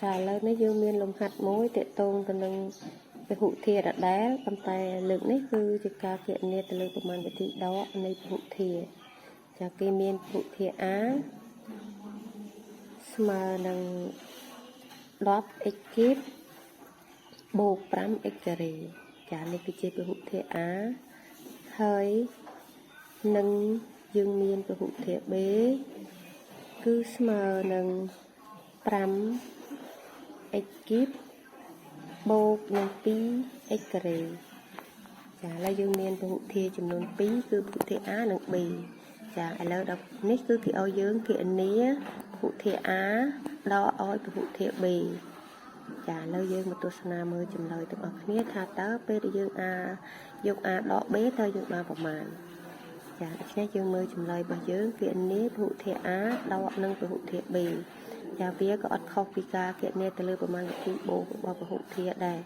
ចាឥឡូវនេះយើងមានលំហាត់មួយទាក់ទងទៅនឹងពហុធាដដែលប៉ុន្តែលើកនេះគឺជាការគណនាទៅលើប្រមាណវិធីដកនៃពហុធាចាគេមានពហុធា A ស្មើនឹង 10x គីបបូក 5x ការ៉េចានេះគឺជាពហុធា A ហើយនឹងយើងមានពហុធា B គឺស្មើនឹង 5 x គីបបូកនឹង 2x ការ៉េចាឥឡូវយើងមានពហុធាចំនួន2គឺពហុធា A និង B ចាឥឡូវដល់នេះគឺគេឲ្យយើងគណនាពហុធា A ដកឲ្យពហុធា B ចាឥឡូវយើងមកទស្សនាមើលចម្លើយទាំងអស់គ្នាថាតើពេលដែលយើង A យក A ដក B តើយើងបានប្រមាណចាដូច្នេះយើងមើលចម្លើយរបស់យើងគណនាពហុធា A ដកនឹងពហុធា B ចាវាក៏អត់ខុសពីការគណនាទៅលើប្រមាណវិធីបូករបស់ពហុធាដែរ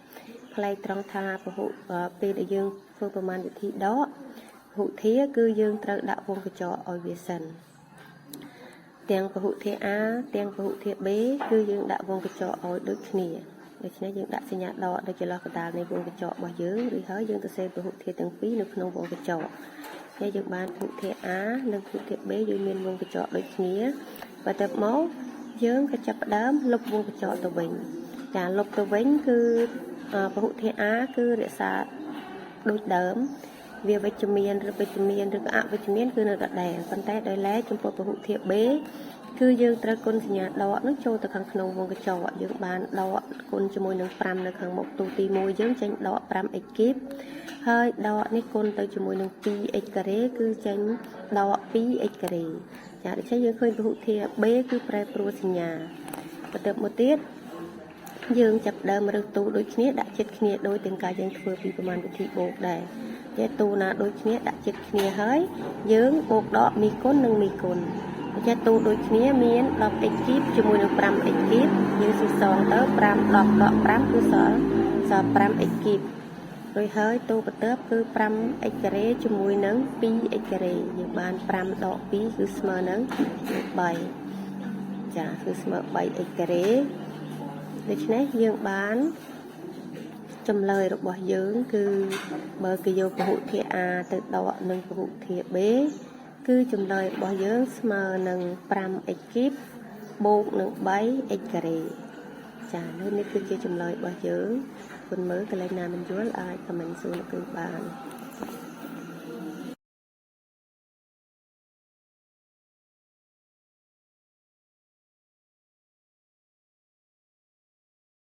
ប្លែកត្រង់ថាពហុពេលដែលយើងធ្វើប្រមាណវិធីដកពហុធាគឺយើងត្រូវដាក់វងកញ្ចក់ឲ្យវាសិនទាំងពហុធា A ទាំងពហុធា B គឺយើងដាក់វងកញ្ចក់ឲ្យដូចគ្នាដូច្នេះយើងដាក់សញ្ញាដកនៅចន្លោះកណ្ដាលនៃវងកញ្ចក់របស់យើងឬហើយយើងទៅសេពហុធាទាំងពីរនៅក្នុងវងកញ្ចក់ហើយយើងបានពហុធា A និងពហុធា B យើងមានវងកញ្ចក់ដូចគ្នាបន្ទាប់មកយើងក៏ចាប់ផ្ដើមលុបវងកញ្ចក់ទៅវិញចាលុបទៅវិញគឺពហុធា A គឺរក្សាដូចដើមវាវិជ្ជមានឬវិជ្ជមានឬក៏អវិជ្ជមានគឺនៅដដែលប៉ុន្តែដោយឡែកចំពោះពហុធា B គឺយើងត្រូវគុណសញ្ញាដកនោះចូលទៅខាងក្នុងវងកញ្ចក់យើងបានដកគុណជាមួយនឹង5នៅខាងមុខទូទី1យើងចេញដក 5x គីបហើយដកនេះគុណទៅជាមួយនឹង 2x ការ៉េគឺចេញដក 2x ការ៉េចាដូច្នេះយើងឃើញពហុធា B គឺប្រែប្រួលសញ្ញាបន្ទាប់មកទៀតយើងចាប់ដើមរើសទូដូចគ្នាដាក់ចិត្តគ្នាដោយទាំងការយើងធ្វើពីប្រមាណវិធីបូកដែរចេះទូណាដូចគ្នាដាក់ចិត្តគ្នាហើយយើងបូកដកមីគុណនិងមីគុណចេះទូដូចគ្នាមាន 10x គីបជាមួយនឹង 5x គីបយើងស៊ីសងទៅ5 10ដក5គឺសល់សល់ 5x គីបរួចហើយទូបន្ទាប់គឺ 5x ការ៉េជាមួយនឹង 2x ការ៉េយើងបាន5ដក2គឺស្មើនឹង3ចាគឺស្មើ 3x ការ៉េដូច្នេះយើងបានចម្លើយរបស់យើងគឺបើគេយកពហុធា A ទៅដកនឹងពហុធា B គឺចម្លើយរបស់យើងស្មើនឹង 5x គីបបូកនឹង 3x ការ៉េចានេះគឺជាចម្លើយរបស់យើងគុណមើលកន្លែងណាមិនយល់អាច comment សួរលោកគ្រូបាន។